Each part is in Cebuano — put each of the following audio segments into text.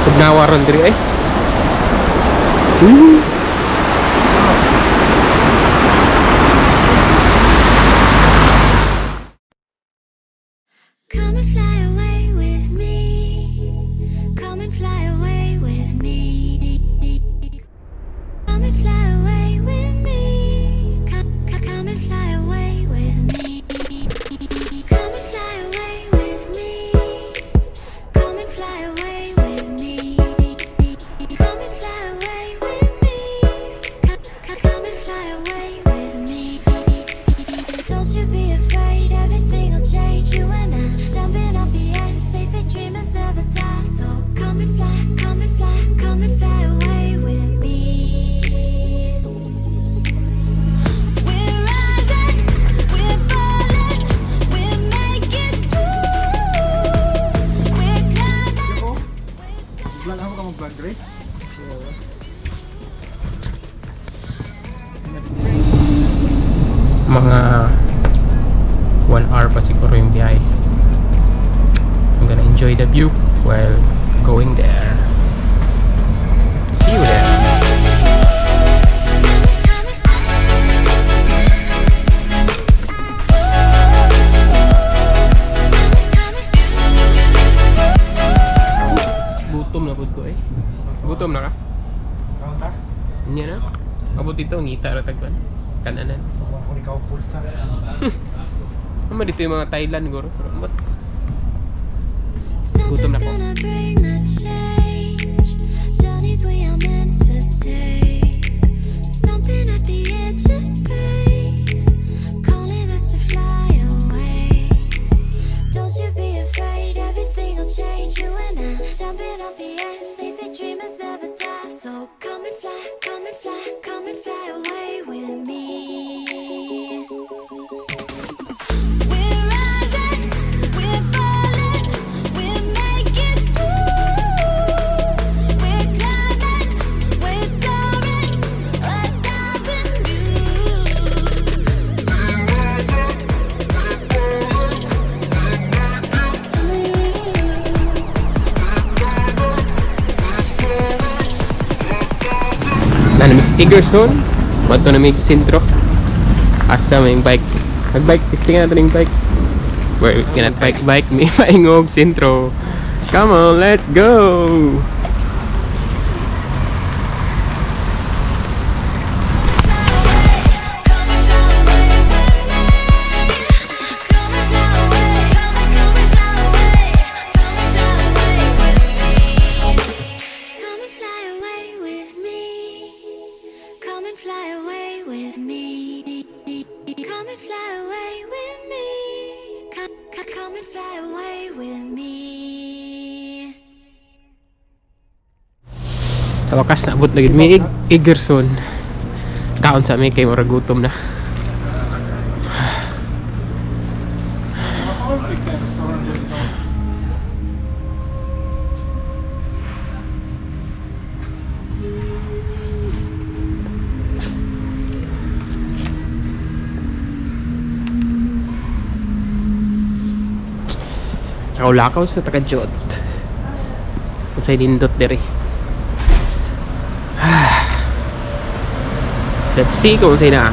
Tugnawa ron diri eh. Come and fly away with me. Come and fly away with me. Come and fly away with me. Come, come and fly away with me. Come and fly away with me. Come and fly away with me. Come and fly away with me. Come, come and fly away with me. Don't you be afraid, everything will change. You and I, jumping off the edge. They say dreamers never die. So come and fly, come and fly, come and fly away with me. We're rising, we're falling, we'll make it through. We're climbing. Vlog ako ka mag-vlog, Dre? Mga 1 hour pa siguro yung biyahe. I'm gonna enjoy the view while going there. See you there. Come and come and Gutom na pud ko eh. Gutom na ka? Kaon ta? Niya na. Abot dito, ngita ra tagkan. Kananan. Huwag ko ikaw pulsa. Ano dito yung mga Thailand guro? Ba't Something's Gutom na ako. gonna bring the change. Journeys we are meant to take. Something at the edge of space, calling us to fly away. Don't you be afraid, everything will change. You and I, jumping off the edge. They say dreamers never die. So come and fly, come and fly, come and fly away with me. We're rising, we're falling, we'll make it through. We're climbing, we're soaring, a thousand views. Na Miss Egerson. Mato na may sentro. Asa may bike. Nag-bike, testing natin yung bike. Where we cannot bike bike may paingog sentro. Come on, let's go. Come and fly away with me. Come and fly away, come and come and fly away. Come and fly away with me. Come and fly away with me. Come and fly away with me. Come and fly away with me. Come, come and fly away with me. Sa wakas naabot na gid mi Egerson. Kaon sa mi kay murag gutom na. Restaurant dito. Lakaw-lakaw sa takajot. Unsay nindot diri. Let's see kung unsay naa.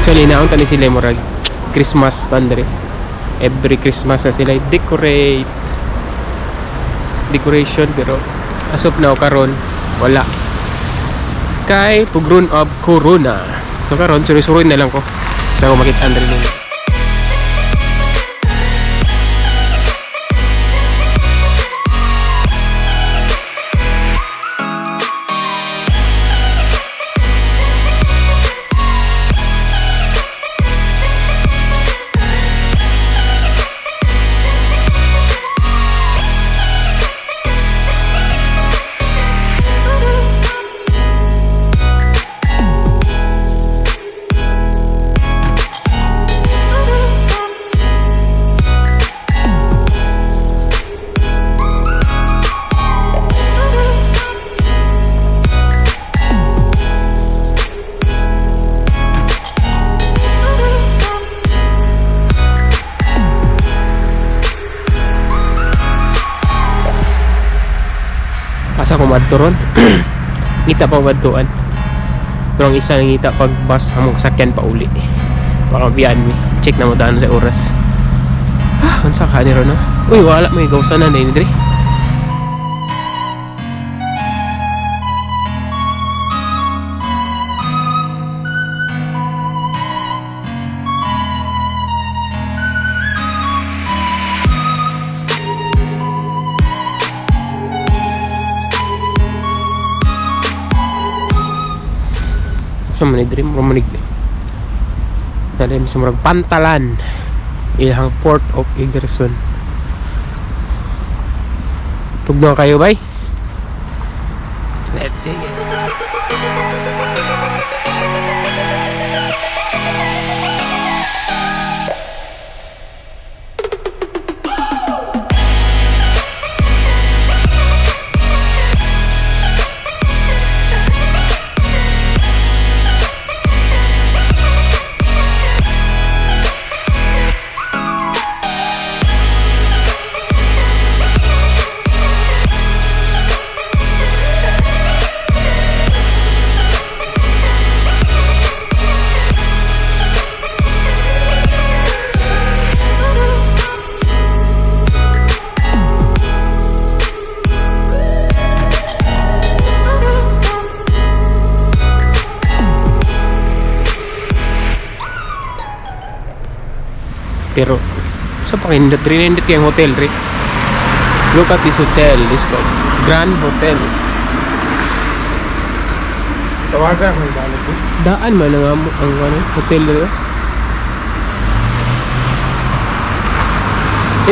Actually, naunta ni sila murag Christmas pan diri. Every Christmas na sila decorate decoration, pero as of now karon wala kay pugron of corona. So karon suroy-suroy na lang ko sa so, makita diri nila. Asa ko madto ron? Ngita pa madtuan. Pero ang isa nangita pag bus among sakyan pa uli. Baka biyaan mi. Check na mo daan sa oras. Ah, unsa ka ni ron, no? Uy, wala may gawsa na ni diri. Sa man ni diri, mura man ni Dali sa murag Pantalan. Ilang Port of Egerson. Tugnaw kayo bay? Let's see it. Pero sa pakindot rin nindot kayong hotel rin. Look at this hotel, this called Grand Hotel. Tawagan ako yung balot ko. Daan man ang ang ano, hotel dito.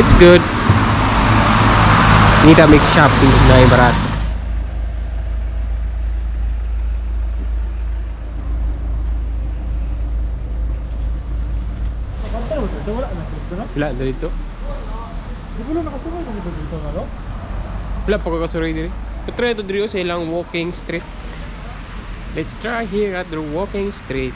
It's good. Nita make shopping na barato. Kanta naman dito, wala na dito na. Wala na dito. Di ba lang nakasuroy kung dito sa ano? Wala pa ko kasuroy diri. Pero try to diri sa ilang walking street. Let's try here at the walking street.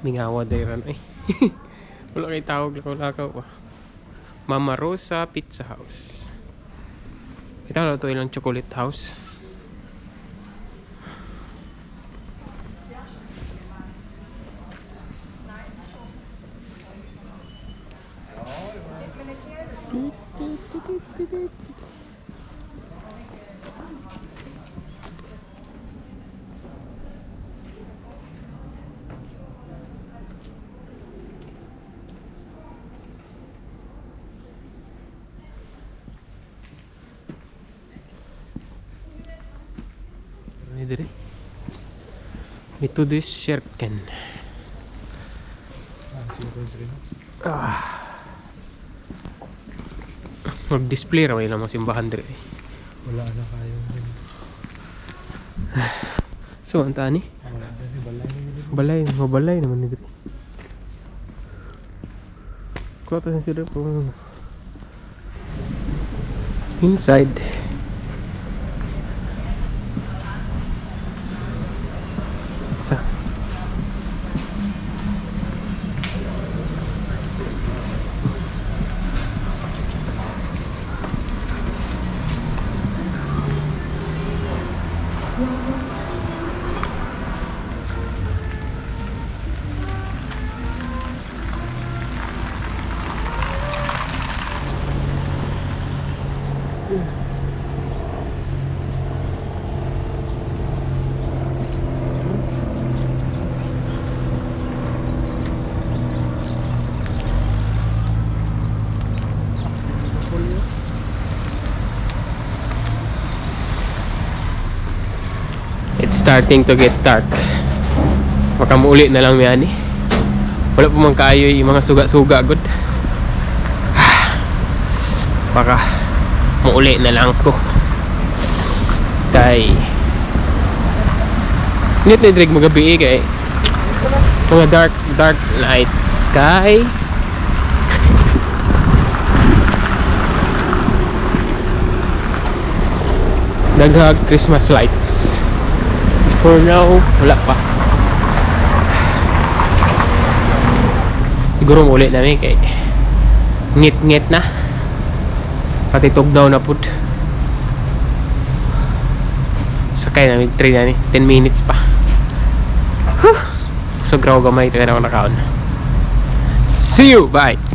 Mingawa dayran ay. Wala kay tawag lakaw-lakaw pa. Mama Rosa Pizza House. Ito na ito ilang chocolate house. Ano dire? Methodist Sherken. Ah, siguro dito rin. Mag-display ra may ilang mga simbahan dire. Wala na kayo. So ang tani? Wala na ni balay na yun. Balay, mabalay naman ni dire. Kuha pa sila po. Inside. Sa. It's starting to get dark. Baka muuli na lang yan eh. Wala pa man kayo yung mga suga-suga good. Baka muuli na lang ko. Kay Nit ni Drake magabi eh, kay mga dark dark night sky. Daghag Christmas lights. For now, wala pa. Siguro muli namin kay ngit-ngit na. Pati tugnaw na pud. Sakay namin train na ni 10 minutes pa. Huh. So graw gamay tayo na ako nakaon. See you. Bye.